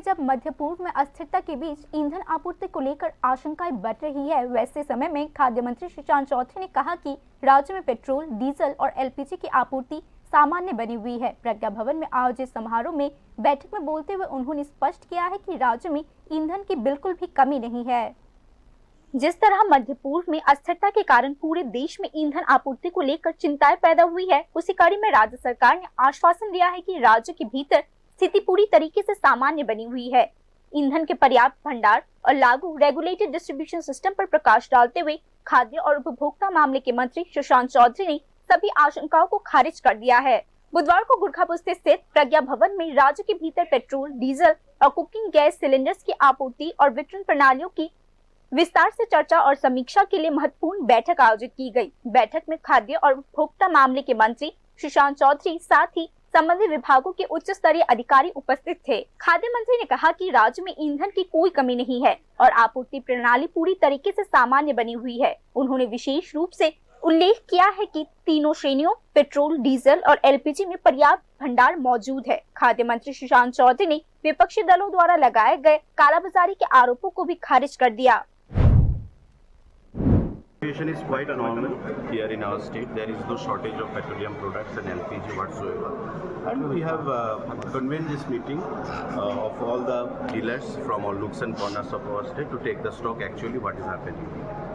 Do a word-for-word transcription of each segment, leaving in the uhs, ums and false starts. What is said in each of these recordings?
जब मध्य पूर्व में अस्थिरता के बीच ईंधन आपूर्ति को लेकर आशंकाएं बढ़ रही है, वैसे समय में खाद्य मंत्री सुशांत चौधरी ने कहा कि राज्य में पेट्रोल, डीजल और एलपीजी की आपूर्ति सामान्य बनी हुई है। प्रज्ञा भवन में आयोजित समारोह में बैठक में बोलते हुए उन्होंने स्पष्ट किया है कि राज्य में ईंधन की बिल्कुल भी कमी नहीं है। जिस तरह मध्य पूर्व में अस्थिरता के कारण पूरे देश में ईंधन आपूर्ति को लेकर चिंताएं पैदा हुई है, उसी कड़ी में राज्य सरकार ने आश्वासन दिया है कि राज्य के भीतर स्थिति पूरी तरीके से सामान्य बनी हुई है। ईंधन के पर्याप्त भंडार और लागू रेगुलेटेड डिस्ट्रीब्यूशन सिस्टम पर प्रकाश डालते हुए खाद्य और उपभोक्ता मामले के मंत्री सुशांत चौधरी ने सभी आशंकाओं को खारिज कर दिया है। बुधवार को गोरखपुर स्थित प्रज्ञा भवन में राज्य के भीतर पेट्रोल, डीजल और कुकिंग गैस सिलेंडर्स की आपूर्ति और वितरण प्रणालियों की विस्तार से चर्चा और समीक्षा के लिए महत्वपूर्ण बैठक आयोजित की गई। बैठक में खाद्य और उपभोक्ता मामले के मंत्री सुशांत चौधरी, साथ ही संबंधित विभागों के उच्च स्तरीय अधिकारी उपस्थित थे। खाद्य मंत्री ने कहा कि राज्य में ईंधन की कोई कमी नहीं है और आपूर्ति प्रणाली पूरी तरीके से सामान्य बनी हुई है। उन्होंने विशेष रूप से उल्लेख किया है कि तीनों श्रेणियों पेट्रोल, डीजल और एलपीजी में पर्याप्त भंडार मौजूद है। खाद्य मंत्री सुशांत चौधरी ने विपक्षी दलों द्वारा लगाए गए कालाबाजारी के आरोपों को भी खारिज कर दिया। Situation is quite normal here in our state. There is no shortage of petroleum products and L P G whatsoever. And we have uh, convened this meeting uh, of all the dealers from all nooks and corners of our state to take the stock actually what is happening.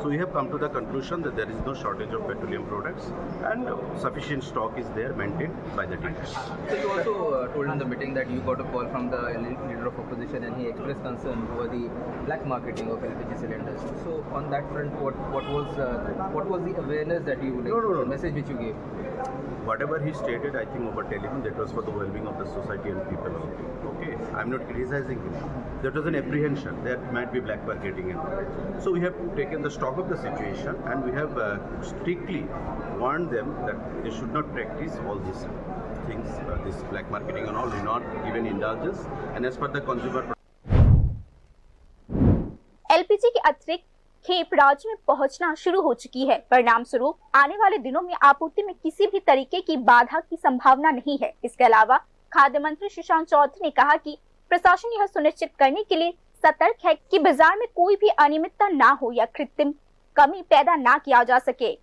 So we have come to the conclusion that there is no shortage of petroleum products and sufficient stock is there maintained by the dealers. So you also uh, told in the meeting that you got a call from the leader of opposition and he expressed concern over the black marketing of L P G cylinders. So on that front, what what was uh, what was the awareness that you like, No, no, no, no. message which you gave? Whatever he stated, I think over telephone, that was for the well-being of the society and people only. Okay, I'm not criticizing him. That was an apprehension. There might be black marketing and all. So we have taken the stock of the situation and we have uh, strictly warned them that they should not practice all these things, uh, this black marketing and all. We not given indulgence. And as per the consumer LPG के अतिरिक्त खेप राज्य में पहुंचना शुरू हो चुकी है। परिणाम स्वरूप आने वाले दिनों में आपूर्ति में किसी भी तरीके की बाधा की संभावना नहीं है। इसके अलावा खाद्य मंत्री सुशांत चौधरी ने कहा कि प्रशासन यह सुनिश्चित करने के लिए सतर्क है कि बाजार में कोई भी अनियमितता ना हो या कृत्रिम कमी पैदा ना किया जा सके।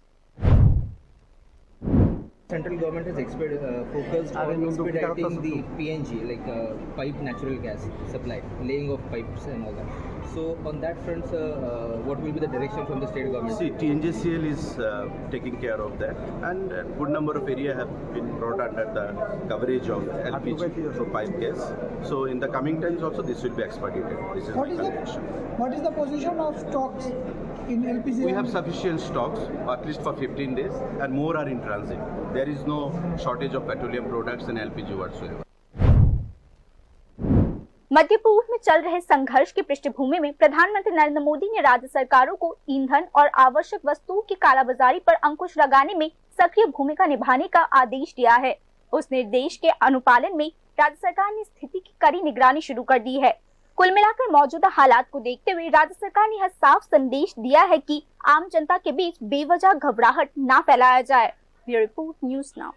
Central government has exped, uh, focused on expediting the P N G, like uh, pipe natural gas supply, laying of pipes and all that. So on that front, sir, uh, what will be the direction from the state government? See, T N J C L is uh, taking care of that, and a good number of area have been brought under the coverage of L P G, so pipe gas. So in the coming times also, this will be expedited. This is What my is the conviction. What is the position of stocks in L P G? We have sufficient stocks, at least for fifteen days, and more are in transit. There is no shortage of petroleum products and L P G whatsoever. मध्य पूर्व में चल रहे संघर्ष की पृष्ठभूमि में प्रधानमंत्री नरेंद्र मोदी ने राज्य सरकारों को ईंधन और आवश्यक वस्तुओं की कालाबाजारी पर अंकुश लगाने में सक्रिय भूमिका निभाने का आदेश दिया है। उस निर्देश के अनुपालन में राज्य सरकार ने स्थिति की कड़ी निगरानी शुरू कर दी है। कुल मिलाकर मौजूदा हालात को देखते हुए राज्य सरकार ने यह साफ संदेश दिया है कि आम जनता के बीच बेवजह घबराहट ना फैलाया जाए। Bureau Report, News Now।